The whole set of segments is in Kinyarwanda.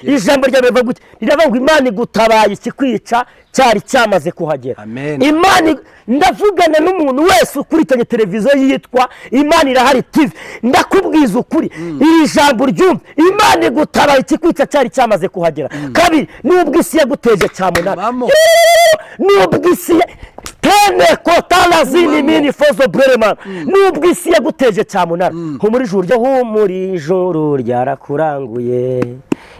Ijambo ryawe rivuga gute? Riravuga ngo Imana igutabaye ikikwica cyari cyamaze kuhagera. Amen. Imana, ndavugana n'umuntu wese ukurikiranye televiziyo yitwa Imana Irahari TV, ndakubwiza ukuri, iri jambo ryumve: Imana igutabaye ikikwica cyari cyamaze kuhagera. Kabiri, nubwo isi yaguteje cyamunara, Mamo. nubwo isi tene kotarazini mini fozo brerema, nubwo isi yaguteje cyamunara, humura, ijuru ryo, humura, ijuru ryarakuranguye.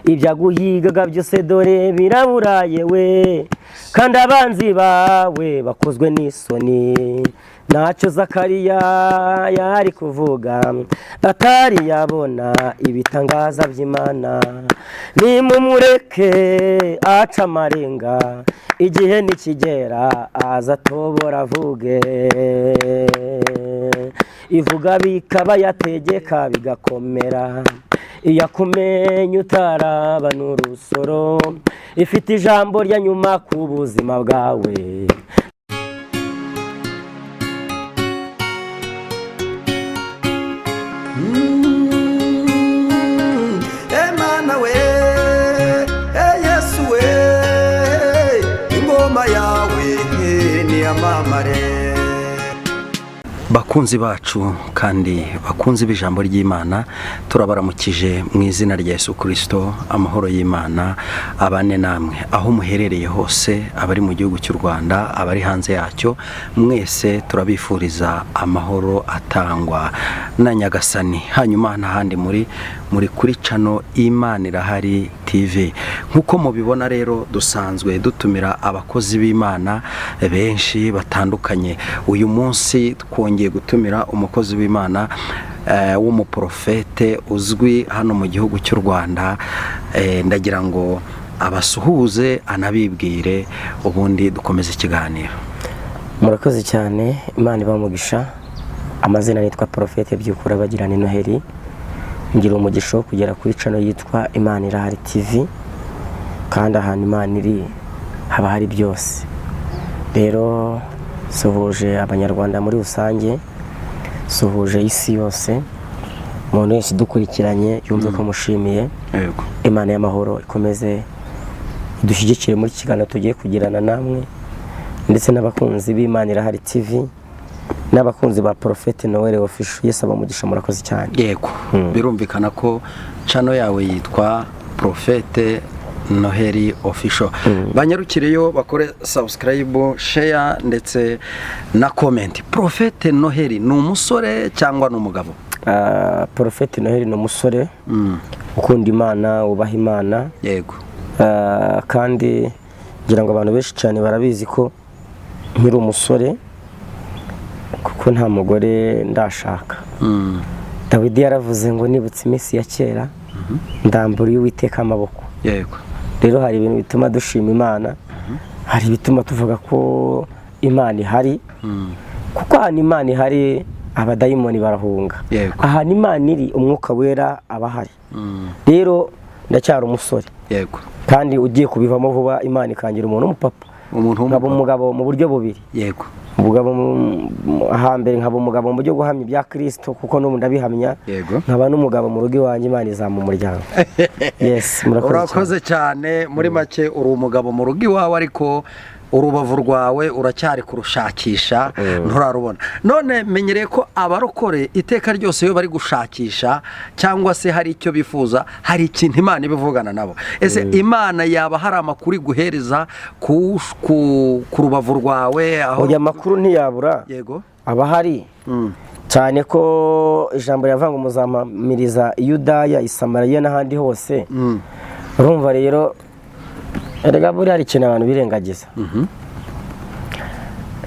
Ibyaguhigaga byose dore biraburaye we, kandi abanzi bawe bakozwe n'isoni. Ntacyo Zakariya yari kuvuga atari yabona ibitangaza by'Imana. Nimumureke aca amarenga, igihe nikigera aza atobora avuge. Ivuga bikaba, yategeka bigakomera. Iyakumenya utaraba n'urusoro, ifite ijambo rya nyuma ku buzima bwawe. Emana we, e Yesu we, ingoma yawe niyamamare. Bakunzi bacu kandi bakunzi b'ijambo ry'Imana, turabaramukije mu izina rya Yesu Kirisito. Amahoro y'Imana abane namwe aho muherereye hose, abari mu gihugu cy'u Rwanda, abari hanze yacyo, mwese turabifuriza amahoro atangwa na Nyagasani. Hanyuma n'ahandi muri kuri channel Imana Irahari TV, nk'uko mubibona rero, dusanzwe dutumira abakozi b'Imana benshi batandukanye. Uyu munsi twongeye gutumira umukozi w'Imana w'umuprofete uzwi hano mu gihugu cy'u Rwanda. Ndagira ngo abasuhuze anabibwire, ubundi dukomeze ikiganiro. Murakoze cyane, Imana ibamugisha. Amazina nitwa Porofete Byukura Bagirana Noheli. Ngira umugisha wo kugera kuri channel yitwa Imana Irahari TV, kandi ahantu Imana iri haba hari byose. Rero suhuje Abanyarwanda muri rusange, suhuje isi yose, umuntu wese udukurikiranye yumve ko mushimiye. Imana y'amahoro ikomeze idushyigikire muri iki kiganiro tugiye kugirana namwe, ndetse n'abakunzi b'Imana Irahari TV n'abakunzi ba Porofete Noel Official. Yesu abamugisha, murakoze cyane. Yego, birumvikana ko channel yawe yitwa Profete Noheli Official. Banyarukireyo bakore subscribe, share ndetse na comment. Profete Noheli ni umusore cyangwa ni umugabo? Porofete Noheli ni umusore ukunda Imana, wubaha Imana. Kandi ngira ngo abantu benshi cyane barabizi ko nkiri umusore, kuko nta mugore ndashaka. Dawidi yaravuze ngo: "Nibutse iminsi ya kera, ndamburiye Uwiteka amaboko." Rero hari ibintu bituma dushima Imana, hari ibituma tuvuga ko Imana ihari, kuko ahantu Imana ihari abadayimoni barahunga. Ahantu Imana iri, Umwuka Wera aba ahari. Rero ndacyari umusore kandi ugiye kubivamo vuba, Imana ikangira umuntu w'umupapa, Umuntu nkaba w'umupapa. umugabo mu buryo bubiri. Umugabo hambere nkaba umugabo mu buryo guhamya ibya Kirisito, kuko n'ubu ndabihamya. Nkaba n'umugabo mu rugo iwanjye, Imana izampa umuryango. Yes, murakoze cyane. Urakoze cyane. Muri make uri umugabo mu rugo iwawe, ariko urubavu rwawe uracyari kurushakisha, nturarubona. None menyereye ko abarokore iteka ryose iyo bari gushakisha cyangwa se hari icyo bifuza, hari ikintu Imana ibivugana nabo. Ese Imana yaba hari amakuru iguhereza ku rubavu rwawe aho? Oya, amakuru ntiyabura, aba ahari, cyane ko ijambo riravuga ngo muzampamiriza i Yudaya, i Samariya n'ahandi hose. Urumva rero, erega buriya hari ikintu abantu birengagiza,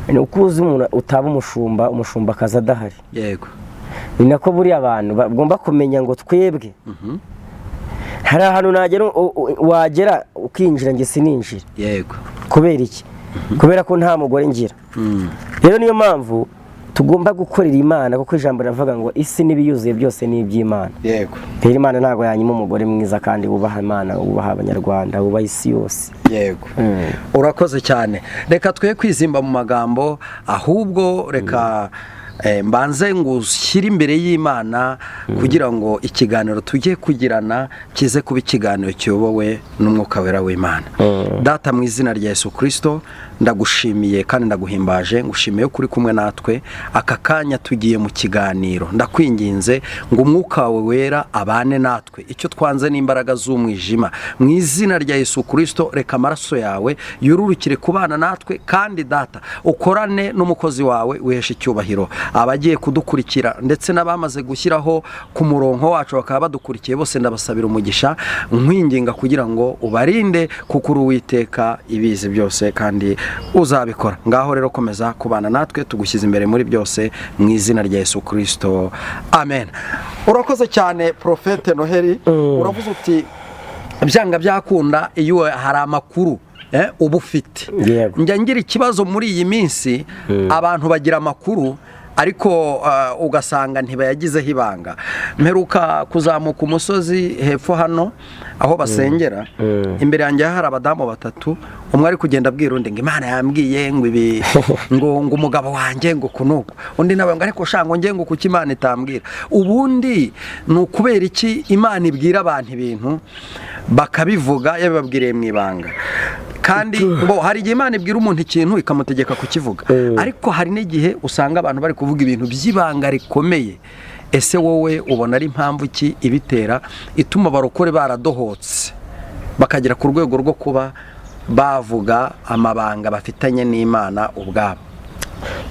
ni uko uzi umuntu utaba umushumba, umushumba akaza adahari. Ni nako buriya abantu bagomba kumenya ngo twebwe hari ahantu nagera, wagera ukinjira, njye sininjira. Kubera iki? Kubera ko nta mugore ngira. Rero niyo mpamvu tugomba gukorera Imana, kuko ijambo riravuga ngo isi n'ibiyuzuye byose ni iby'Imana. Rero Imana ntabwo yanyima umugore mwiza kandi wubaha Imana, wubaha Abanyarwanda, wubaha isi yose. Yego, urakoze cyane. Reka twe kwizimba mu magambo, ahubwo reka Mbanze ngushyire imbere y'Imana kugira ngo ikiganiro tugiye kugirana kize kuba ikiganiro kiyobowe n'Umwuka Wera w'Imana. Data, mu izina rya Yesu Kirisito, ndagushimiye kandi ndaguhimbaje, ngushimiye ko uri kumwe natwe aka kanya tugiye mu kiganiro. Ndakwinginze ngo Umwuka wawe Wera abane natwe, icyo twanze n'imbaraga z'umwijima. Mu izina rya Yesu Kirisito, reka amaraso yawe yururukire kubana natwe, kandi Data, ukorane n'umukozi wawe wihesha icyubahiro. Abagiye kudukurikira ndetse n'abamaze gushyiraho ku murongo wacu bakaba badukurikiye bose, ndabasabira umugisha, nkwinginga kugira ngo ubarinde, kuko uri Uwiteka ibizi byose kandi uzabikora. Ngaho rero komeza kubana natwe, tugushyize imbere muri byose, mu izina rya Yesu Kirisito, amen. Urakoze cyane, Porofete Noheli. Uravuze uti byanga byakunda iyo hari amakuru uba ufite. Yego. Njya ngira ikibazo muri iyi minsi, abantu bagira amakuru ariko ugasanga ntibayagizeho ibanga. Mperuka kuzamuka umusozi hepfo hano aho basengera, imbere yanjye hari abadamu batatu, umwe ari kugenda abwira undi ngo Imana yambwiye ngo ibi, ngo umugabo wanjye ngo uku n'uku, undi nawe ngo ariko sha, ngo njye ngo kuki Imana itambwira. Ubundi ni ukubera iki Imana ibwira abantu ibintu bakabivuga yabibabwiriye mu ibanga? Kandi ngo hari igihe Imana ibwira umuntu ikintu ikamutegeka kukivuga, ariko hari n'igihe usanga abantu bari kuvuga ibintu by'ibanga rikomeye. Ese wowe ubona ari impamvu ki ibitera, ituma abarokore baradohotse bakagera ku rwego rwo kuba bavuga amabanga bafitanye n'Imana ubwabo?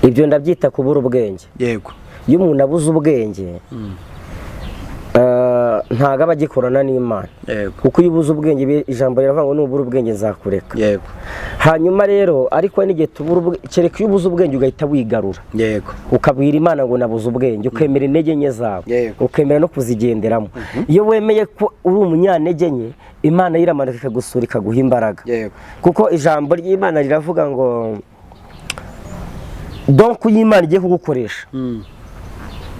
Ibyo ndabyita kubura ubwenge. Iyo umuntu abuze ubwenge, ntabwo aba agikorana n'Imana, kuko iyo ubuze ubwenge, ijambo riravuga ngo nubura ubwenge nzakureka. Hanyuma rero, ariko hari n'igihe tubura kereka iyo ubuze ubwenge ugahita wigarura, ukabwira Imana ngo nabuze ubwenge, ukemera intege nke zawe, ukemera no kuzigenderamo. Iyo wemeye ko uri umunyantege nke, Imana iramanuka ikagusura, ikaguha imbaraga, kuko ijambo ry'Imana riravuga ngo donc iyo Imana igiye kugukoresha,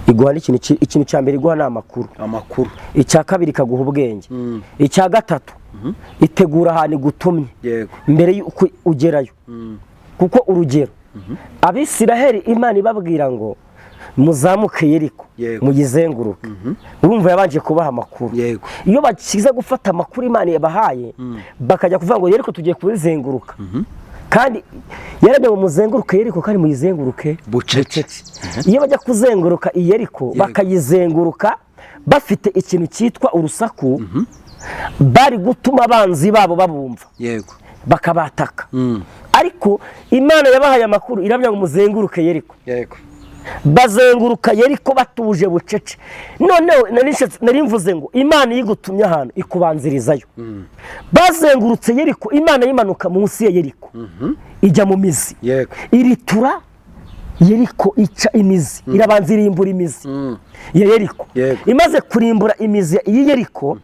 iguha n'ikintu ikintu cya mbere iguha ni amakuru. Amakuru. Icya kabiri, ikaguha ubwenge. Icya gatatu, itegura ahantu igutumye mbere y'uko ugerayo. Kuko urugero, Abisiraheli Imana ibabwira ngo muzamuke Yeriko, muyizenguruke, urumva yabanje kubaha amakuru. Iyo bakiza gufata amakuru Imana yabahaye, bakajya kuvuga ngo Yeriko tugiye kuyizenguruka, kandi yarabwiye ngo muzenguruke Yeriko kandi muyizenguruke bucece. Iyo bajya kuzenguruka iyi Yeriko, bakayizenguruka bafite ikintu cyitwa urusaku, bari gutuma abanzi babo babumva, bakabataka. Ariko Imana yabahaye amakuru, irabwira ngo muzenguruke Yeriko. Bazenguruka Yeriko batuje bucece. Noneho nari mvuze ngo Imana iyo igutumye ahantu ikubanzirizayo. Bazengurutse Yeriko, Imana yimanuka munsi ya Yeriko, ijya mu mizi, iritura Yeriko, ica imizi, irabanza irimbura imizi ya Yeriko. Imaze kurimbura imizi y'i Yeriko,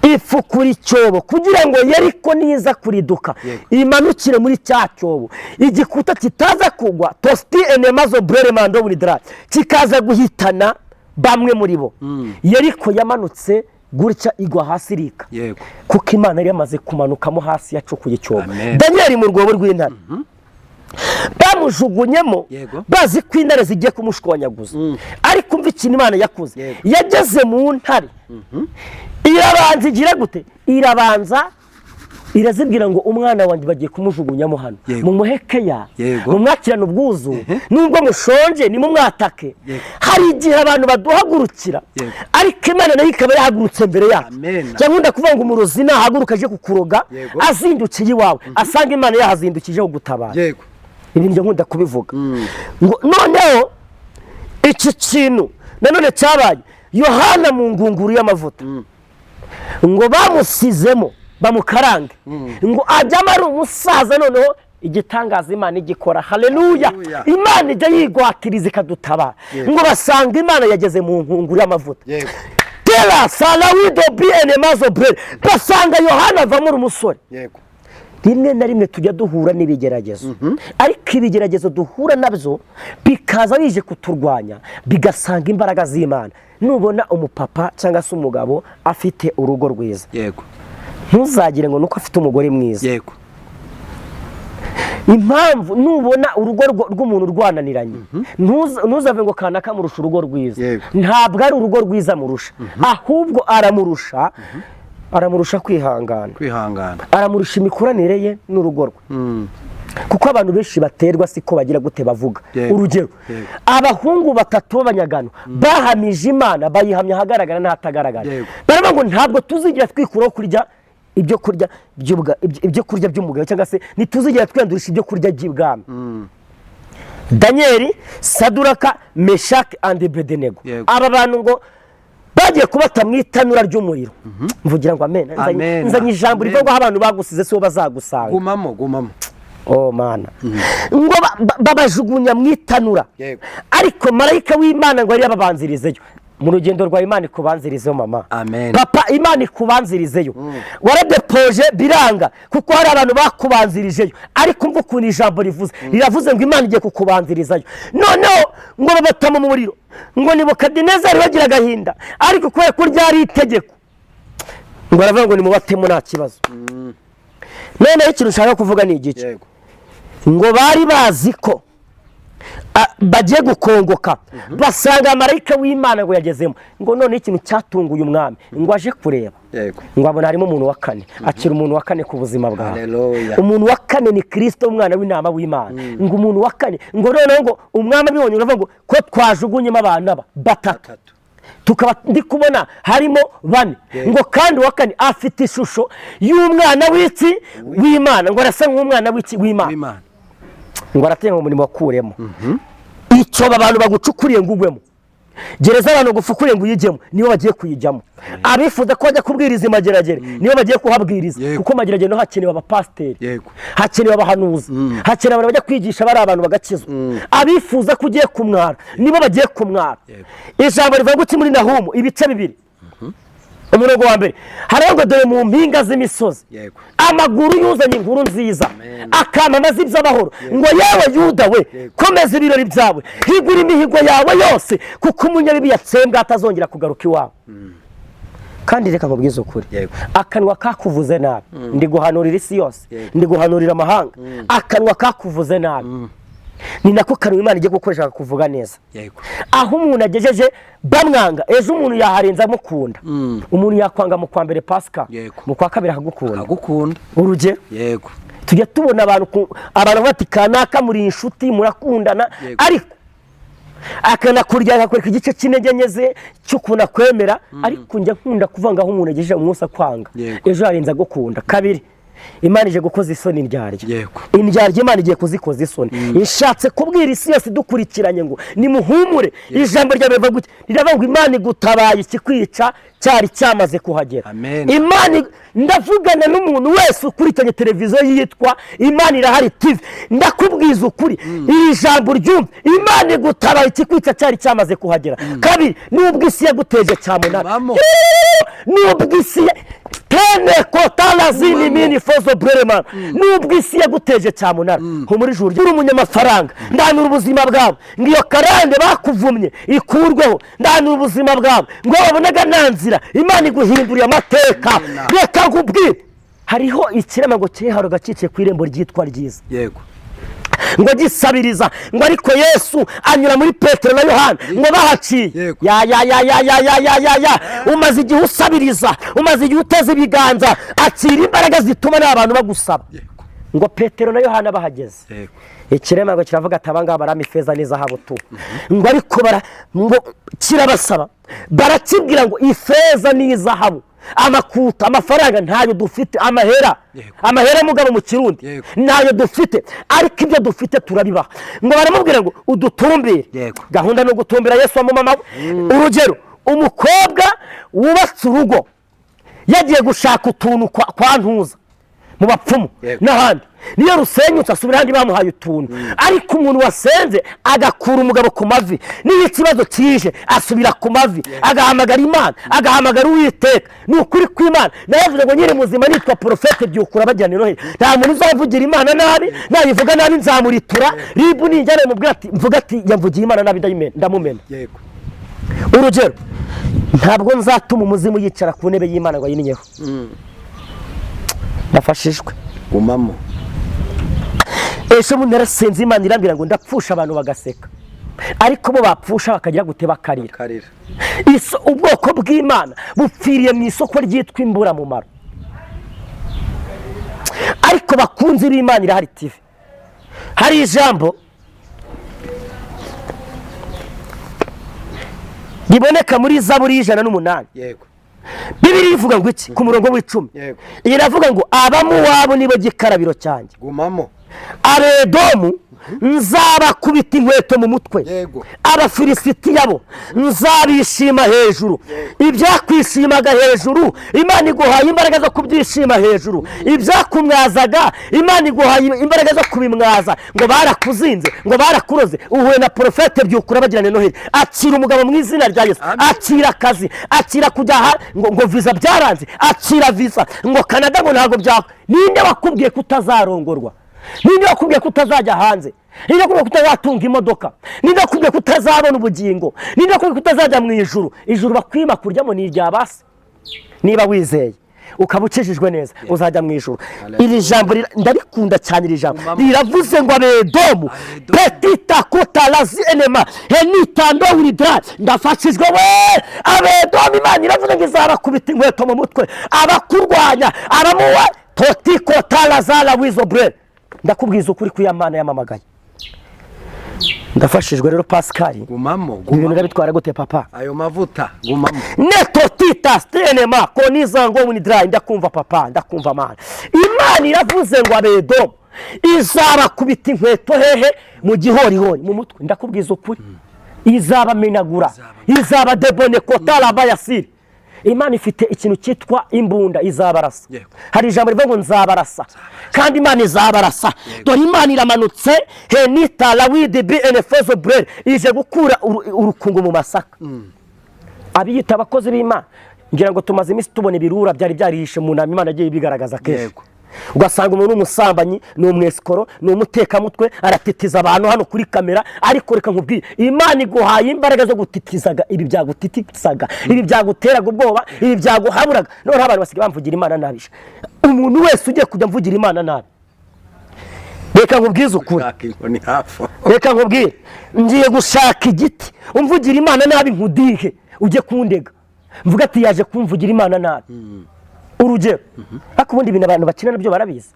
ifukura icyobo kugira ngo Yeriko niza kuriduka, imanukire muri cya cyobo, igikuta kitaza kugwa, tositi enemazo burere mando buridara, kikaza guhitana bamwe muri bo. Yeriko yamanutse gutya igwa hasi irika, kuko Imana yari yamaze kumanukamo hasi, yacukuye icyobo. Amen. Daniyeli mu rwobo rw'intare, bamujugunyemo bazi ko intare zigiye kumushwanyaguza, ariko umva ikintu Imana yakoze. Yageze mu ntare, irabanza igira gute? Irabanza irazibwira ngo umwana wanjye bagiye kumujugunyamo hano, mumuhe keya, mumwakirane ubwuzu, nubwo mushonje nimumwatake. Hari igihe abantu baduhagurukira, ariko Imana nayo ikaba yahagurutse mbere yacu. Amen. Cyangwa nkunda kuvuga ngo umurozi nahaguruka aje kukuroga, azindukiye iwawe, asanga Imana yahazindukije kugutabara. Ibi njya nkunda kubivuga ngo noneho iki kintu nanone cyabaye Yohana mu ngunguru y'amavuta, ngo bamusizemo bamukarange, ngo ajyamo ari umusaza. Noneho igitangaza Imana igikora, haleluya! Haleluya. Imana ijya yigwatiriza ikadutabara. Ngo basanga Imana yageze mu ngunguru y'amavuta, tera salawido bi enemazo bre, basanga Yohana avamo uri umusore. Rimwe na rimwe tujya duhura n'ibigeragezo, ariko ibigeragezo duhura nabyo bikaza bije kuturwanya, bigasanga imbaraga z'Imana. Nubona umupapa cyangwa se umugabo afite urugo rwiza, ntuzagire ngo nuko afite umugore mwiza. Impamvu nubona urugo rw'umuntu rwananiranye, ntuzave ngo kanaka amurusha urugo rwiza. Ntabwo ari urugo rwiza amurusha, ahubwo aramurusha kwihangana. Kwihangana. Aramurusha imikoranire ye n'urugo rwe, kuko abantu benshi baterwa siko bagira gute bavuga. Urugero, abahungu batatu b'abanyagano bahamije Imana, bayihamya ahagaragara n'ahatagaragara. Baravuga ngo ntabwo tuzigera twikuraho kurya ibyo kurya ibyo kurya by'umugabo, cyangwa se ntituzigera twiyandurisha ibyo kurya by'ibwami. Daniyeli, Saduraka, Meshaki and Bedenego. Aba bantu ngo bagiye kubata mu itanura ry'umuriro. Mvugira ngo amen. Amen. Nzanye ijambo rivuga ngo aho abantu bagusize si bo bazagusanga. Gumamo, gumamo. Oh Mana, ngo babajugunya mu itanura. Ariko marayika w'Imana ngo yari yababanzirizeyo mu rugendo rwa Imana. Ikubanzirizeyo, mama. Amen. Papa, Imana ikubanzirizeyo. Waradepoje biranga kuko hari abantu bakubanzirijeyo, ariko umva ukuntu ijambo rivuze, riravuze ngo Imana igiye kukubanzirizayo. Noneho ngo babatama mu muriro, ngo Nebukadinezari bagira agahinda, ariko kubera ko ryari itegeko, ngo aravuga ngo nimubatemo nta kibazo. Noneho ikintu ushaka kuvuga ni igice ngo bari bazi ko bagiye gukongoka, basanga marayika w'Imana ngo yagezemo. Ngo noneho ikintu cyatunguye umwami, ngo aje kureba, ngo abona harimo umuntu wa kane. Akira umuntu wa kane ku buzima bwawe. Haleluya. Umuntu wa kane ni Kirisito, umwana w'intama w'Imana. Ngo umuntu wa kane, ngo noneho ngo umwami abibonye uravuga ngo ko twajugunyemo abantu aba batatu, Batatu. tukaba ndi kubona harimo bane, ngo kandi uwa kane afite ishusho y'umwana w'iki w'Imana, ngo arasa nk'umwana w'iki w'Imana. W'Imana. Ngo aratenga umurimo wakuremo icyobo abantu bagucukuriye ngo ugwemo, gereza abantu bagufukuriye ngo uyijyemo, nibo bagiye kuyijyamo. Abifuza ko bajya kubwiriza imageragere, nibo bagiye kuhabwiriza. Kuko mageragere no hakenewe abapasiteri, hakenewe abahanuzi, hakenewe abantu bajya kwigisha bari abantu bagakizwa. Abifuza ko ugiye kumwara, nibo bagiye kumwara. Ijambo rivuga guki muri Nahumu ibice 2 umurongo wa mbere? Hariho ngo dore mu mpinga z'imisozi amaguru yuzanye inkuru nziza, akamamaza iby'amahoro, ngo yewe Yuda we, komeza ibirori byawe, higura imihigo yawe yose, kuko umunyabibi yatsembwa atazongera kugaruka iwawe. Kandi reka nkubwize ukuri, akanwa kakuvuze nabi, ndi guhanurira isi yose, ndi guhanurira amahanga, akanwa kakuvuze nabi ni nako kanwa Imana igiye gukoresha kuvuga neza. Aho umuntu agejeje bamwanga, ejo umuntu yaharenza amukunda. Umuntu yakwanga mu kwa mbere Pasika, mu kwa kabiri akagukunda. Akagukunda. Urugero, tujya tubona abantu, abantu bati kanaka muri inshuti murakundana, ariko akanakurya akakwereka igice cy'intege nke ze cy'ukuntu akwemera. Ariko njya nkunda kuvuga ngo aho umuntu agejeje umunsi akwanga, ejo yarenze agukunda. Kabiri, Imana ije gukoza isoni indyarya. Indyarya Imana igiye kuzikoza isoni. Ishatse kubwira isi yose dukurikiranye ngo nimuhumure. Ijambo ryawe rivuga gutya, riravuga ngo Imana igutabaye ikikwica cyari cyamaze kuhagera. Amen. Imana, ndavugana n'umuntu wese ukurikiranye televiziyo yitwa Imana Irahari TV, ndakubwiza ukuri, iri jambo ryumve: Imana igutabaye ikikwica cyari cyamaze kuhagera. Kabiri, nubwo isi yaguteje cyamunara, Mamo. nubwo isi tene kotala zini mini fozo brerema, nubwo isi yaguteje cyamunara, nko muri juru uri umunyamafaranga, ndanura ubuzima bwawe ngo iyo karande bakuvumye ikurweho. Ndanura ubuzima bwawe ngo wabonaga nta nzira, Imana iguhinduriye amateka. Reka nkubwire, hariho ikirema ngo kiriharuga cyicaye ku irembo ryitwa Ryiza, ngo gisabiriza, ngo ariko Yesu anyura muri Petero na Yohana ngo bahaciye. Ya ya ya ya ya ya ya ya ya, umaze igihe usabiriza, umaze igihe uteze ibiganza, akira imbaraga zituma n'abantu bagusaba. Ngo Petero na Yohana bahageze, ikirema ngo kiravuga ati abangaba barama ifeza n'izahabu tu, ngo ariko bara ngo kirabasaba, barakibwira ngo ifeza n'izahabu, amakuta, amafaranga ntayo dufite, amahera, amahera mugabo mu Kirundi, ntayo dufite, ariko ibyo dufite turabibaha. Ngo baramubwira ngo udutumbire. Gahunda ni ugutumbira Yesu wa mumama we. Urugero, umukobwa wubatse urugo yagiye gushaka utuntu kwa ntuza mu bapfumu n'ahandi, niyo rusenyutse asubira ahandi bamuhaye utuntu. Ariko umuntu wasenze agakura umugabo ku mavi, niyo ikibazo kije asubira ku mavi, agahamagara Imana, agahamagara Uwiteka. Ni ukuri kw'Imana nawe ngo nyiri muzima nitwa Porofete Byukura bajyana Noheli, nta muntu uzavugira Imana nabi. Nayivuga nabi nzamuritura ribu, nijyana mubwira ati mvuga ati yamvugiye Imana nabi, ndamumena. Urugero, ntabwo nzatuma umuzimu yicara ku ntebe y'Imana ngo ayininyeho. Ndafashijwe. Gumamo. Ejo bundi narasenze Imana irambwira ngo ndapfusha abantu bagaseka, ariko bo bapfusha bakagira gute? Bakarira. Karira. Ubwoko bw'Imana bupfiriye mu isoko ryitwa imburamumaro. Ariko bakunzi b'Imana Irahari TV, hari ijambo riboneka muri Zaburi y'108. Bibiliya ivuga ngo iki ku murongo w'10? Iravuga ngo abamuwabo nibo gikarabiro cyanjye. Gumamo. Abedomu nzabakubita inkweto mu mutwe. Abafilisitiya bo nzabishima hejuru. Ibyakwishimaga hejuru Imana iguhaye imbaraga zo kubyishima hejuru. Ibyakumwazaga Imana iguhaye imbaraga zo kubimwaza. Ngo barakuzinze, ngo barakuroze. Uhuye na Porofete Byukura bagirane Noheli. Akira umugabo mu izina rya Yesu. Akira akazi, akira kujya aha, ngo visa byaranze, akira visa, ngo Canada ngo ntabwo byakwa. Ninde wakubwiye kutazarongorwa? Ninde wakubwiye ko utazajya hanze? Ninde wakubwiye ko utazatunga imodoka? Ninde wakubwiye ko utazabona ubugingo? Ninde wakubwiye ko utazajya mu ijuru? Ijuru bakwima kuryamo ni irya basi. Niba wizeye ukaba ukijijwe neza uzajya mu ijuru. Iri jambo ndarikunda cyane. Iri jambo riravuze ngo abedomu petita kotalazi enema henitando wiridra. Ndafashijwe we. Abedomu Imana iravuze ngo izabakubita inkweto mu mutwe, abakurwanya abamuwa toti kotalazala wizobre. Ndakubwiza ukuri ko Imana yamamagaye. Ndafashijwe rero Pascal. Gumamo. Ibintu ndabitwara gute papa? Ayo mavuta gumamo. Netotita stenema koniza ngo unidra. Ndakumva papa, ndakumva Mana. Imana iravuze ngo abedomu izabakubita inkweto hehe? Mu gihorihori mu mutwe. Ndakubwiza ukuri izabamenagura, izaba debone kotala bayasiri. Imana ifite ikintu cyitwa imbunda, izabarasa. Hari ijambo rivuga ngo nzabarasa, kandi Imana izabarasa. Dore Imana iramanutse henita lawidi bnfezo brel, ije gukura urukungu mu masaka. Abiyita abakozi b'Imana, ngira ngo tumaze iminsi tubona ibirura byari byarihishe mu nama Imana yagiye ibigaragaza kenshi. Ugasanga umuntu w'umusambanyi ni umwesikoro, ni umutekamutwe, aratitiza abantu hano kuri kamera. Ariko reka nkubwire, Imana iguhaye imbaraga zo gutitizaga ibi byagutitizaga, ibi byaguteraga ubwoba, ibi byaguhaburaga. Noneho abantu basigaye bamvugira Imana nabi. Umuntu wese ugiye kujya mvugira Imana nabi, reka nkubwize ukuri, reka nkubwire, ngiye gushaka igiti umvugira Imana nabi nkudihe ujye kundega mvuga ati yaje kumvugira Imana nabi. Urugero, ariko ubundi ibintu abantu bakina nabyo barabizi.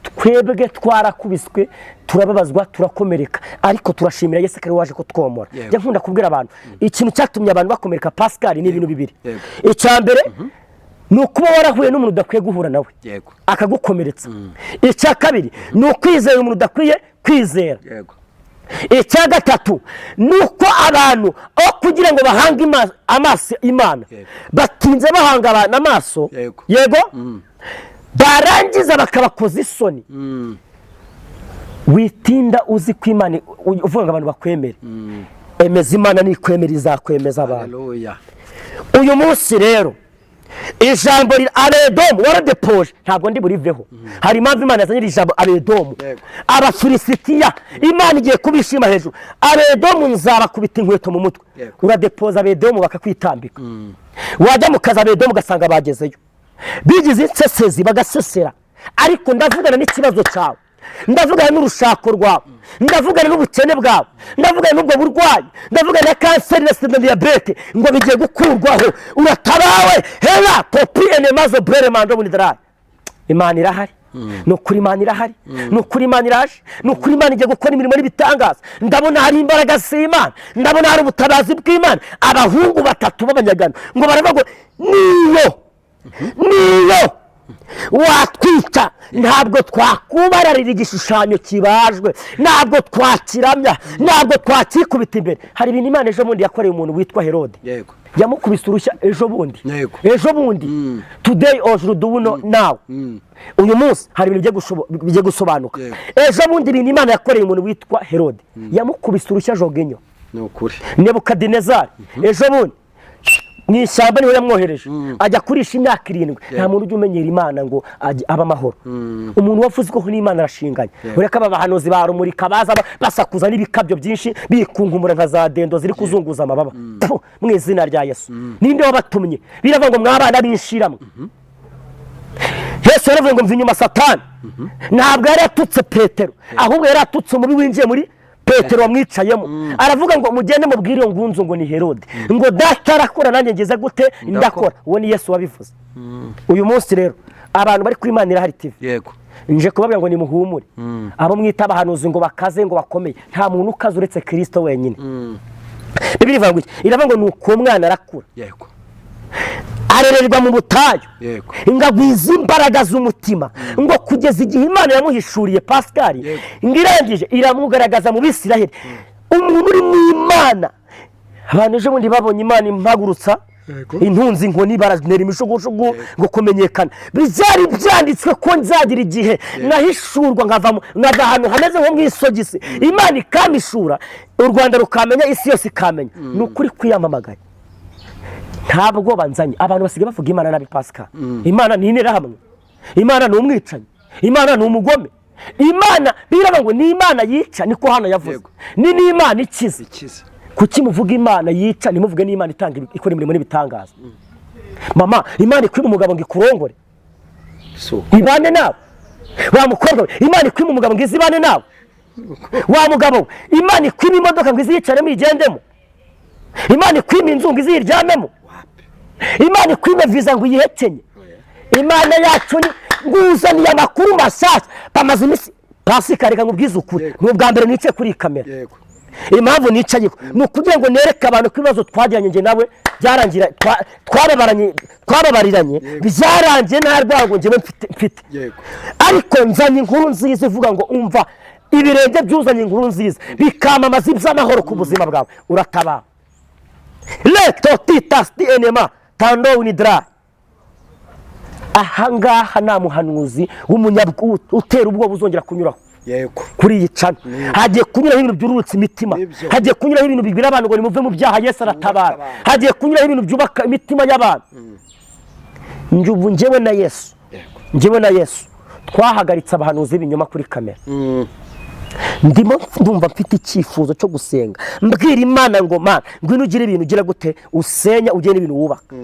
Twebwe twarakubiswe, turababazwa, turakomereka, ariko turashimira Yesu ko waje kutwomora. Njya nkunda kubwira abantu ikintu cyatumye abantu bakomereka Pascal ni ibintu bibiri. Icya mbere ni ukuba warahuye n'umuntu udakwiye guhura nawe akagukomeretsa. Icya kabiri ni ukwizera umuntu udakwiye kwizera. Icya gatatu ni uko abantu aho kugira ngo bahange amaso Imana batinze bahanga abantu amaso, yego, barangiza bakabakoza isoni. Witinda uzi ko Imana uvuga ngo abantu bakwemere, emeza Imana nikwemera izakwemeza abantu. Uyu munsi rero ijambo abedomu waradepoje, ntabwo ndi buriveho. Hari impamvu Imana yazanye iri jambo abedomu. Abafilisitiya Imana igiye kubishima hejuru. Abedomu nzabakubita inkweto mu mutwe. Uradepoza abedomu bakakwitambika. Wajya mu kazi abedomu ugasanga bagezeyo, bigize insesezi bagasesera. Ariko ndavugana n'ikibazo cyawe, ndavugana n'urushako rwawe, ndavugana n'ubukene bwawe, ndavugana n'ubwo burwayi, ndavugana na kanseri na sida na diyabete, ngo bigiye gukurwaho. Uratabawe hera topi enemazo brere mando munidrai. Imana irahari. Ni ukuri Imana irahari, ni ukuri Imana iraje, ni ukuri Imana igiye gukora imirimo n'ibitangaza. Ndabona hari imbaraga z'Imana, ndabona hari ubutabazi bw'Imana. Abahungu batatu b'abanyagano ngo baravuga ngo niyo watwica ntabwo twakubararira igishushanyo kibajwe, ntabwo twakiramya, ntabwo twakikubita imbere. Hari ibintu Imana ejo bundi yakoreye umuntu witwa Herode. Yamukubise urushya ejo bundi, ejo bundi, today aujourd'hui now. Uyu munsi hari ibintu bigiye gusobanuka. Ejo bundi ibintu Imana yakoreye umuntu witwa Herode, yamukubise urushya jogenyo. Nebukadinezari ejo bundi mu ishyamba niho yamwohereje, ajya kurisha imyaka 7. Nta muntu ujya umenyera Imana ngo abe amahoro. Umuntu wavuzweho n'Imana arashinganye. Ureka aba bahanuzi barumurika baza basakuza n'ibikabyo byinshi bikunkumura nka za dendo ziri kuzunguza amababa. Mu izina rya Yesu. Ninde wabatumye? Biravuga ngo mwabana b'inshiramwe. Yesu yaravuze ngo mva inyuma Satani. Ntabwo yari atutse Petero, ahubwo yari atutse umubi winjiye muri Petero wamwicayemo. Aravuga ngo mugende mubwire iyo ngunzu ngo ni Herode, ngo data arakora nanjye ngeze gute? Ndakora. Uwo ni Yesu wabivuze. Uyu munsi rero abantu bari kuri Imana Irahari TV, nje kubabwira ngo nimuhumure. Abo mwita abahanuzi ngo bakaze, ngo bakomeye, nta muntu ukaze uretse Kirisito wenyine. Bibiliya ivuga ngo iki? Iravuga ngo nuko uwo mwana arakura, arererwa mu butayu, ngo agwize imbaraga z'umutima, ngo kugeza igihe Imana yamuhishuriye, Pascal, ngo irangije iramugaragaza mu Bisiraheli. Umuntu uri mu Imana, abantu ejo bundi babonye Imana impagurutsa intunzi inkoni, baranera imishugujugu ngo kumenyekana. Byari byanditswe ko nzagira igihe nkahishurwa, nkavamo, nkava ahantu hameze nko mu isogisi, Imana ikampishura, u Rwanda rukamenya, isi yose ikamenya. Ni ukuri kwiyamamagaye, nta bwoba nzanye. Abantu basigaye bavuga Imana nabi, Pascal. Imana ni interahamwe, Imana ni umwicanyi, Imana ni umugome. Imana biraba ngo ni Imana yica, niko hano yavuze. Ni n'Imana ikiza. Ikiza. Kuki muvuga Imana yica, ntimuvuge n'Imana itanga ikora imirimo n'ibitangaza? Mama, Imana ikwima umugabo ngo ikurongore Si uko. ibane nawe. Wa mukobwa we, Imana ikwima umugabo ngo ize ibane nawe. Wa mugabo we, Imana ikwima imodoka ngo iziyicaremo igendemo. Imana ikwima inzu ngo iziyiryamemo. Imana ikwime viza ngo uyihekenye. Imana yacu ni nguzaniye amakuru mashyashya bamaze iminsi. Pasika, reka nkubwize ukuri, ni ubwa mbere nicaye kuri iyi kamera. Impamvu nicayeho ni ukugira ngo nereke abantu ko ibibazo twagiranye njye nawe byarangira, twababaranye, twababariranye, byarangiye, nta rwango njyewe mfite. Ariko nzanye inkuru nziza ivuga ngo umva, ibirenge byuzanye inkuru nziza bikamamaza iby'amahoro ku buzima bwawe, uratabara. Leto titas di enema tando unidra. Ahangaha nta muhanuzi w'umunyabwu utera ubwoba uzongera kunyuraho kuri iyi channel. Hagiye kunyuraho ibintu byururutse imitima. Hagiye kunyuraho ibintu bibwira abantu ngo nimuve mu byaha, Yesu aratabara. Aratabara. Hagiye kunyuraho ibintu byubaka imitima y'abantu. Njye ubu njyewe na Yesu, njyewe na Yesu twahagaritse abahanuzi b'ibinyoma kuri kamera. Ndimo ndumva mfite icyifuzo cyo gusenga, mbwira Imana ngo Mana, ngwino ugire ibintu ugira gute usenya, ugire n'ibintu wubaka.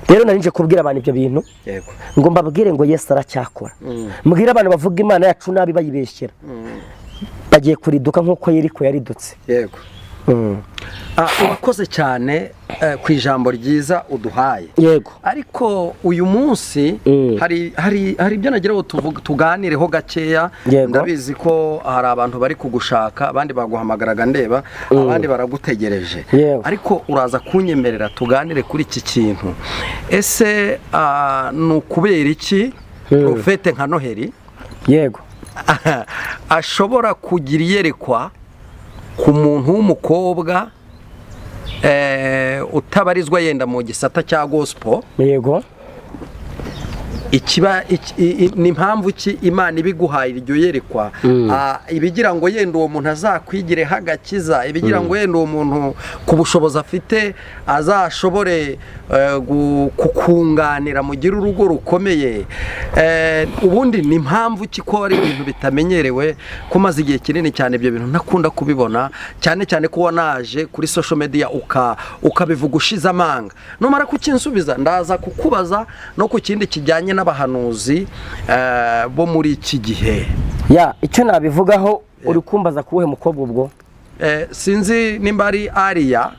Rero nari nje kubwira abantu ibyo bintu, ngo mbabwire ngo Yesu aracyakora. Mbwire abantu bavuga Imana yacu nabi bayibeshyera, bagiye kuriduka nk'uko Yeriko yaridutse. Yego. Urakoze cyane ku ijambo ryiza uduhaye. Ariko uyu munsi hari ibyo nagira ngo tuganireho gakeya. Ndabizi ko hari abantu bari kugushaka, abandi baguhamagaraga ndeba, abandi baragutegereje. Ariko uraza kunyemerera tuganire kuri iki kintu. Ese ni ukubera iki profete nka Noheli ashobora kugira iyerekwa ku muntu w'umukobwa utabarizwa yenda mu gisata cya gospel? Ikiba ni impamvu ki Imana ibiguhaye iryo yerekwa? Ibigira ngo yenda uwo muntu azakwigireho agakiza, ibigira ngo yenda uwo muntu ku bushobozi afite azashobore kukunganira mugire urugo rukomeye. Ubundi ni impamvu ki ko ari ibintu bitamenyerewe, ko maze igihe kinini cyane ibyo bintu ntakunda kubibona, cyane cyane ko wanaje kuri social media ukabivuga ushize amanga? Numara kukinsubiza ndaza kukubaza no ku kindi kijyanye n'abahanuzi bo muri iki gihe. Ya, icyo nabivugaho, uri kumbaza kuwuhe mukobwa ubwo? Sinzi nimba ari Ariya.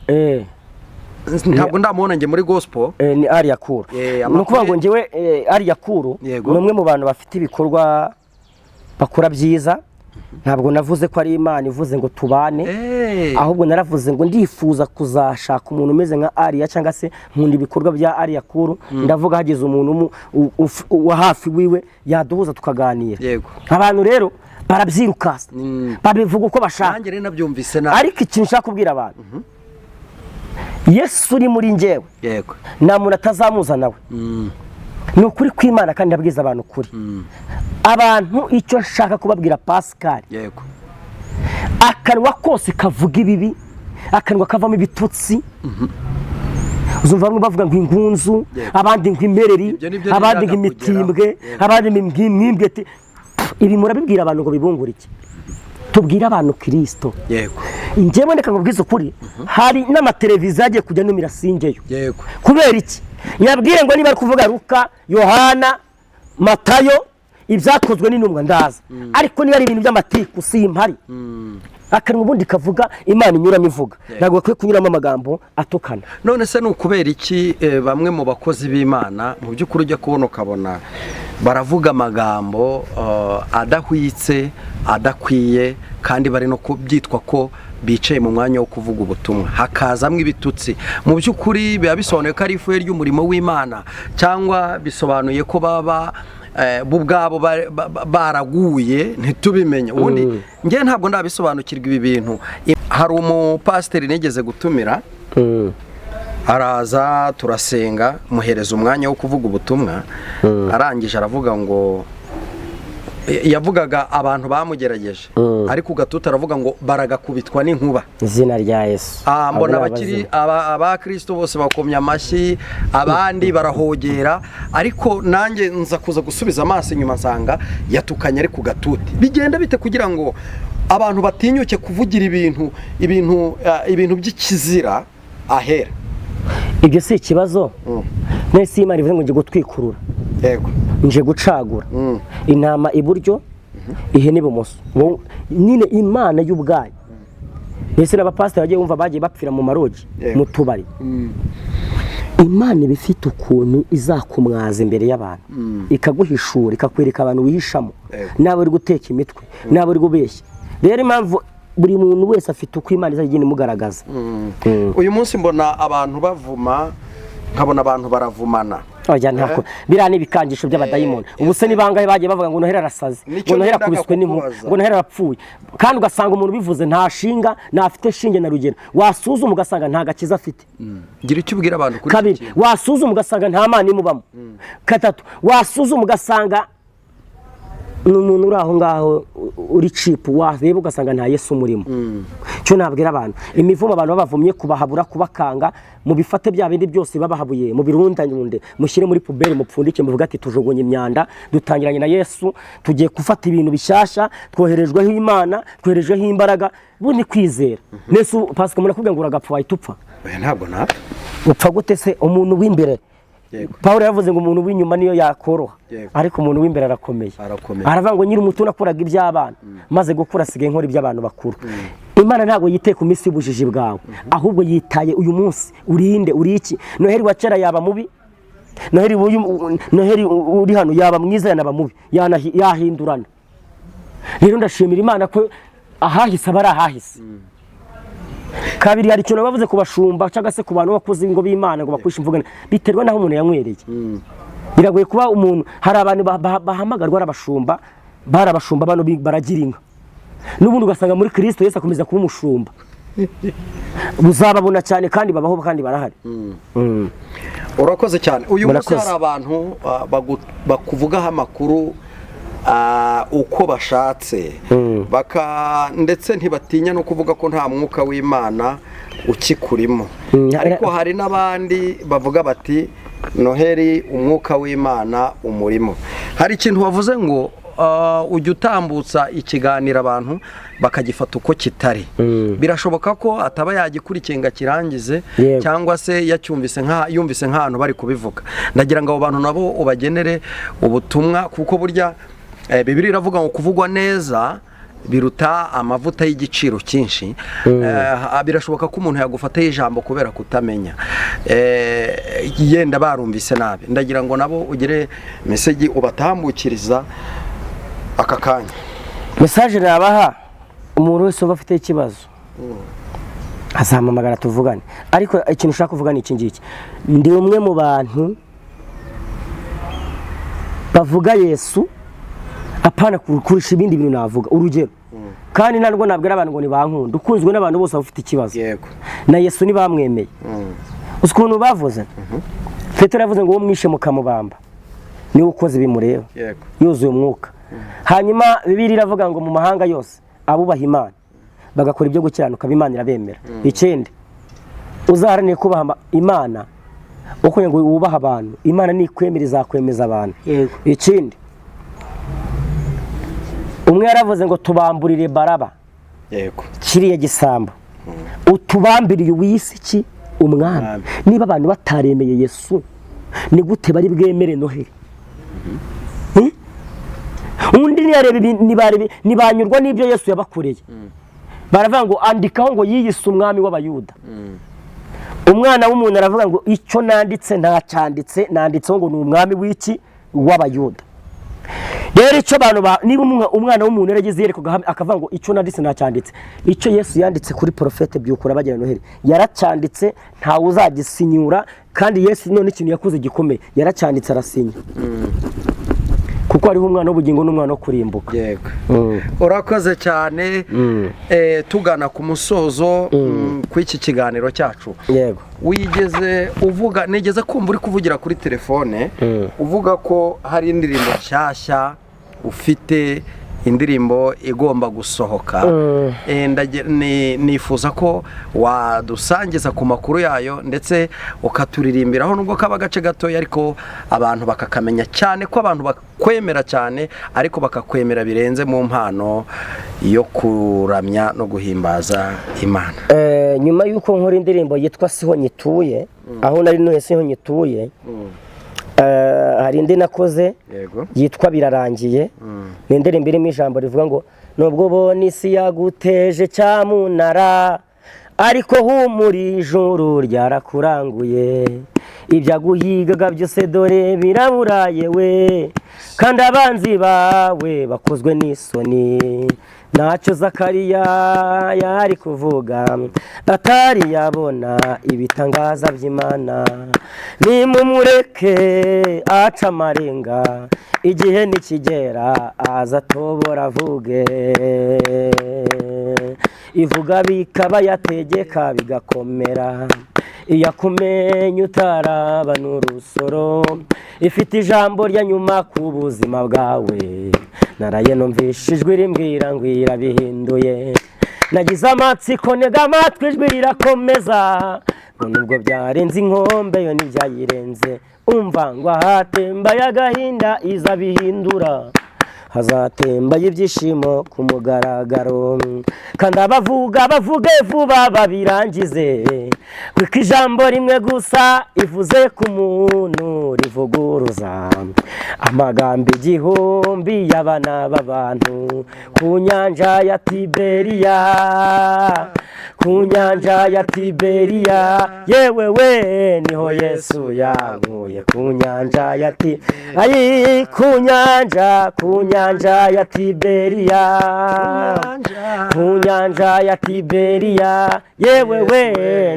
Ntabwo ndamubona njye muri gospel. Ni Ariya Kuru. Ni ukuvuga ngo njyewe Ariya Kuru ni umwe mu bantu bafite ibikorwa bakora byiza. Ntabwo navuze ko ari Imana ivuze ngo tubane, ahubwo naravuze ngo ndifuza kuzashaka umuntu umeze nka Ariya, cyangwa se nkunda ibikorwa bya Ariya Kuru. Ndavuga hagize umuntu wa hafi wiwe yaduhuza tukaganira. Abantu rero barabyirukasa, babivuga uko bashaka. Nanjye rero nabyumvise nabi. Ariko ikintu nshaka kubwira abantu, Yesu uri muri njyewe, nta muntu atazamuza nawe. Ni ukuri kw'Imana, kandi ndabwiza abantu ukuri. Abantu, icyo nshaka kubabwira, Pascal, akanwa kose kavuga ibibi, akanwa kavamo ibitutsi, uzumva bamwe bavuga ngo ingunzu, abandi ngo impereri, Ibyo nibyo abandi ngo nashakaga imitimbwe, kugeraho. Abandi ngo imwimbwete. Ibi murabibwira abantu ngo bibungure iki? Tubwire abantu Kirisito. Njyewe reka nkubwize ukuri, hari n'amateleviziyo agiye kujya numira singeyo. Kubera iki? Nyabwire ngo niba ari kuvuga Luka, Yohana, Matayo, ibyakozwe n'intumwa, ndaza. Ariko niba ari ibintu by'amatiku, simpari. Akanwa ubundi kavuga Imana inyuramo ivuga, ntabwo bakwiye kunyuramo amagambo atukana. None se ni ukubera iki bamwe mu bakozi b'Imana mu by'ukuri ujya kubona ukabona baravuga amagambo adahwitse, adakwiye, kandi bari no kubyitwa ko bicaye mu mwanya wo kuvuga ubutumwa, hakazamo ibitutsi? Mu by'ukuri biba bisobanuye ko ari ifuhe ry'umurimo w'Imana, cyangwa bisobanuye ko baba bo ubwabo baraguye ntitubimenye? Ubundi njye ntabwo ndabisobanukirwa ibi bintu. Hari umupasiteri nigeze gutumira, araza turasenga, muhereza umwanya wo kuvuga ubutumwa. Arangije aravuga ngo yavugaga abantu bamugerageje, ariko ugatuta aravuga ngo baragakubitwa n'inkuba. Izina rya Yesu. Mbona Abo ni abakiri abazimu. Abakristo bose bakomye amashyi, abandi barahogera, ariko nanjye nza kuza gusubiza amaso inyuma nsanga yatukanye ari ku gatuti. Bigenda bite kugira ngo abantu batinyuke kuvugira ibintu by'ikizira ahera? Ibyo si ikibazo. Nese Imana ivuze ngo nje gutwikurura, nje gucagura intama iburyo, ihene ibumoso. Nyine Imana y'ubwayo. Mbese n'abapasiteri bagiye bumva bagiye bapfira mu marogi, mu tubari. Imana iba ifite ukuntu izakumwaza imbere y'abantu, ikaguhishura, ikakwereka abantu wihishamo, n'abo uri guteka imitwe, n'abo uri kubeshya. Rero impamvu buri muntu wese afite uko Imana izajya igenda imugaragaza. Uyu munsi mbona abantu bavuma, nkabona abantu baravumana. Oya, ntako biriya ni ibikangisho by'abadayimoni. Ubu se ni bangahe bagiye bavuga ngo Noheli arasaze, Nicyo ngo Noheli nendaga akubiswe n'inkuba, kukubaza. ngo Noheli arapfuye, kandi ugasanga umuntu ubivuze nta shinga ntafite, shinge na rugero. Wasuzuma ugasanga nta gakiza afite. Gira icyo ubwira abantu kuri iki Kabiri, kintu. wasuzuma ugasanga nta Mana imubamo. Gatatu, wasuzuma ugasanga ni umuntu uri aho ngaho uri cheap, wareba ugasanga nta Yesu umurimo. Cyo nabwira abantu, imivumo abantu babavumye, kubahabura, kubakanga, mubifate bya bindi byose babahabuye, mubirundanyunde, mushyire muri poubelle, mupfundike, muvuge ati tujugunye imyanda, dutangiranye na Yesu, tugiye gufata ibintu bishyashya, twoherejweho Imana, twoherejweho imbaraga. Ubu ni kwizera. Nese pasika umuntu akubwira ngo uragapfa, wahita upfa? Oya, ntabwo napfa. Upfa gute se umuntu w'imbere? Paul yavuze ngo umuntu w'inyuma niyo yakoroha, ariko umuntu w'imbere arakomeye. Arakomeye. Aravuga ngo nyiri umuto nakoraga iby'abana, maze gukura asigaye nkora iby'abantu bakuru. Imana ntabwo yitaye ku minsi y'ubujiji bwawe, ahubwo yitaye uyu munsi urinde uri iki. Noheli wa kera yaba mubi, Noheli Noheli uri hano yaba mwiza, yanaba mubi, yahindurana. Rero ndashimira Imana ko ahahise aba ari ahahise. Kabiri, hari ikintu bavuze ku bashumba cyangwa se ku bantu bakuze ngo b'Imana, ngo bakwisha imvugo, biterwa n'aho umuntu yanywereye. Biragoye kuba umuntu, hari abantu bahamagarwa ari abashumba, bari abashumba bano baragira inka, n'ubundi ugasanga muri Kirisito Yesu akomeza kuba umushumba. Uzababona cyane kandi babaho kandi barahari. Urakoze cyane. Uyu munsi Murakoze. hari abantu bakuvugaho amakuru uko bashatse, baka ndetse ntibatinya no kuvuga ko nta mwuka w'Imana ukikurimo. Ariko hari n'abandi bavuga bati Noheli umwuka w'Imana umurimo. Hari ikintu wavuze ngo ujya utambutsa ikiganiro abantu bakagifata uko kitari. Birashoboka ko ataba yagikurikiye ngo akirangize, cyangwa se yacyumvise nka yumvise nk'ahantu bari kubivuga. Ndagira ngo abo bantu nabo ubagenere ubutumwa, kuko burya Bibiliya iravuga ngo kuvugwa neza biruta amavuta y'igiciro cyinshi. Birashoboka ko umuntu yagufataho ijambo kubera kutamenya, yenda barumvise nabi. Ndagira ngo nabo ugire message ubatambukiriza aka kanya. Message nabaha, umuntu wese uba afite ikibazo azampamagara tuvugane. Ariko ikintu ushaka kuvuga ni iki ngiki: ndi umwe mu bantu bavuga Yesu, apana kurusha ibindi bintu. Navuga urugero, kandi ntabwo nabwira abantu ngo nibankunda. Ukunzwe n'abantu bose bafite ikibazo. Na Yesu ntibamwemeye. Uzi ukuntu bavuze? Petero yavuze ngo uwo mwishe mukamubamba niwe ukoze bimureba, yuzuye umwuka. Hanyuma Bibiliya iravuga ngo mu mahanga yose abubaha Imana bagakora ibyo gukiranuka, Imana irabemera. Ikindi, uzaharanire kubaha Imana uko ngo wubaha abantu, Imana nikwemera izakwemeza abantu. Ikindi, umwe yaravuze ngo tubamburire Baraba, kiriya gisambo, utubambiriye uw'isi ki umwami. Umwami. Niba abantu bataremeye Yesu. Ni gute bari bwemere Noheli? Undi ntiyareba ntibanyurwa n'ibyo Yesu yabakoreye, baravuga ngo andikaho ngo yiyise umwami w'Abayuda. Umwana w'umuntu aravuga ngo icyo nanditse ntacyanditse, nanditseho ngo ni umwami w'iki? W'Abayuda. Rero icyo abantu niba umwana w'umuntu yaragize iyerekwa akavuga ngo icyo nanditse ntacyanditse, icyo Yesu yanditse kuri Porofete Byukura bagira Noheli yaracyanditse, ntawe uzagisinyura. Kandi Yesu none ikintu yakoze gikomeye, yaracyanditse arasinya, kuko hariho umwana w'ubugingo n'umwana wo kurimbuka. Yego, urakoze cyane. Tugana ku musozo kw'iki kiganiro cyacu, wigeze uvuga, nigeze kumva uri kuvugira kuri telefone uvuga ko hari indirimbo nshyashya ufite, indirimbo igomba gusohoka. Nifuza ko wadusangiza ku makuru yayo, ndetse ukaturirimbiraho nubwo kaba agace gatoya, ariko abantu bakakamenya cyane, ko abantu bakwemera cyane, ariko bakakwemera birenze mu mpano yo kuramya no guhimbaza Imana. Nyuma y'uko nkora indirimbo yitwa Siho Nyituye, aho nari ntuye siho nyituye, hari indi nakoze yitwa Birarangiye. Ni indirimbo irimo ijambo rivuga ngo nubwo ubona isi yaguteje cyamunara, ariko humura, ijuru ryarakuranguye. Ibyaguhigaga byose dore biraburaye we, kandi abanzi bawe bakozwe n'isoni. Ntacyo Zakariya yari kuvuga atari yabona ibitangaza by'Imana. Nimumureke aca amarenga, igihe nikigera aza atobora avuge. Ivuga bikaba, yategeka bigakomera. Iyakumenya utaraba n'urusoro, ifite ijambo rya nyuma ku buzima bwawe. Naraye numvishe ijwi rimbwira ngo irabihinduye. Nagize amatsiko, ntega amatwi, ijwi rirakomeza ngo nubwo byarenze inkombe, yo ntibyayirenze. Umva ngo ahatembaye agahinda iza bihindura, hazatembaye ibyishimo ku mugaragaro. Kandi abavuga bavuge vuba babirangize, kuko ijambo rimwe gusa ivuze ku muntu rivuguruza amagambo 1000 y'abana b'abantu. Ku nyanja ya Tiberiya, ku nyanja ya Tiberiya, yewe we, niho Yesu yankuye. Ku nyanja ya Ti ayi, ku nyanja, ku nyanja ya Tiberiya, ku nyanja ya Tiberiya, yewe we,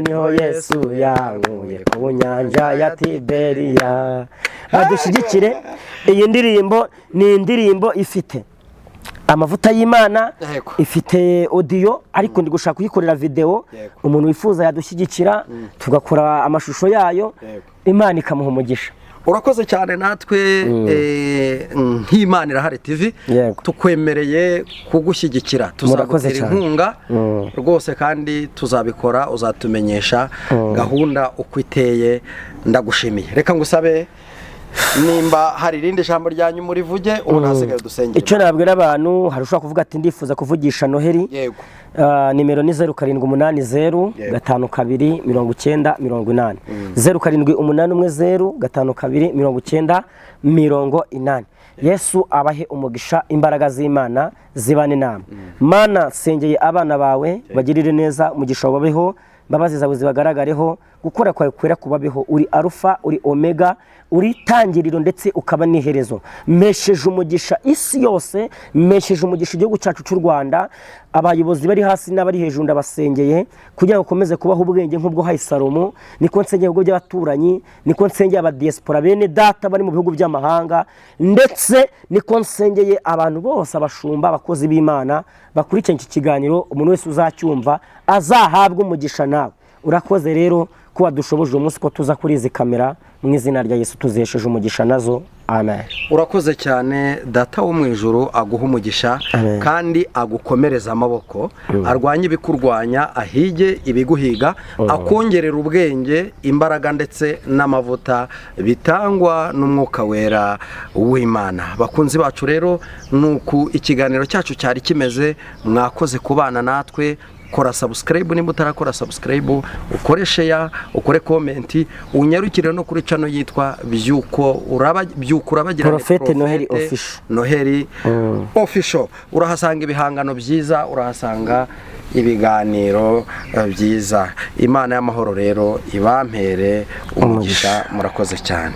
niho Yesu yankuye, ku nyanja ya Tiberiya. Badushyigikire. Iyi ndirimbo ni indirimbo ifite amavuta y'Imana, ifite audio, ariko ndi gushaka kuyikorera video. Umuntu wifuza yadushyigikira tugakora amashusho yayo, Imana ikamuha umugisha. Urakoze cyane. Natwe nk'Imana Irahari TV tukwemereye kugushyigikira, Murakoze tuzagutera cyane. inkunga rwose, kandi tuzabikora, uzatumenyesha gahunda uko iteye. Ndagushimiye. Reka ngusabe, nimba hari irindi jambo ryanyu murivuge, ubu hasigaye dusengera. Icyo nabwira abantu, hari ushobora kuvuga ati ndifuza kuvugisha Noheli. Nimero ni 0780 52 90 80, 0781 0 52 90 80. Yesu abahe umugisha, imbaraga z'Imana zibane namwe. Mana, sengeye abana bawe, bagirire neza, umugisha wababeho, imbabazi zawe zibagaragareho, gukora kwawe kwera kubabeho. Uri Arufa, uri Omega, uri itangiriro ndetse ukaba n'iherezo. Mpesheje umugisha isi yose, mpesheje umugisha igihugu cyacu cy'u Rwanda, abayobozi bari hasi n'abari hejuru ndabasengeye kugira ngo ukomeze kubaho ubwenge nk'ubwo hayi Salomo. Niko nsengeye ibihugu by'abaturanyi, niko nsengeye abadiyesipora bene data bari mu bihugu by'amahanga, ndetse niko nsengeye abantu bose, abashumba, abakozi b'Imana bakurikirana iki kiganiro. Umuntu wese uzacyumva azahabwe umugisha. Nawe urakoze rero ko wadushoboje uyu munsi ko tuza kuri izi kamera. Mu izina rya Yesu tuzihesheje umugisha nazo, amen. Urakoze cyane. Data wo mu ijuru aguha umugisha. Amen. Kandi agukomereze amaboko, arwanye ibikurwanya, ahige ibiguhiga, akongerera ubwenge, imbaraga ndetse n'amavuta bitangwa n'Umwuka Wera w'Imana. Bakunzi bacu rero, ni uku ikiganiro cyacu cyari kimeze. Mwakoze kubana natwe. Kora subscribe nimba utarakora subscribe, ukore share, ukore comment, unyarukire no kuri channel yitwa Byuko Uraba, Byuko Urabagirane. Prophet Noheli Official. Noheli Official. Urahasanga ibihangano byiza, urahasanga ibiganiro byiza. Imana y'amahoro rero ibampere umugisha. Murakoze cyane.